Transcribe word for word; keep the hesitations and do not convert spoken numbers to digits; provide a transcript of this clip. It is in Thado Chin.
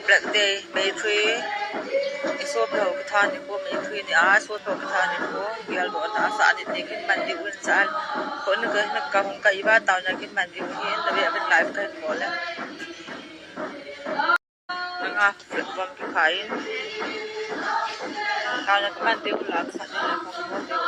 Black Day, May three. Isopi ho kitha nikho, May three nia isopi ho kitha nikho. Geldohna asah ni ti kin man diu in chan. Ko ni ka, ni ka hung ka iba tauna kin man diu hin, na ve a vet live ka hin bol e. Nga flip bomb kikhai in. Tauna ka man diu la ka sa ni la ka bol diu.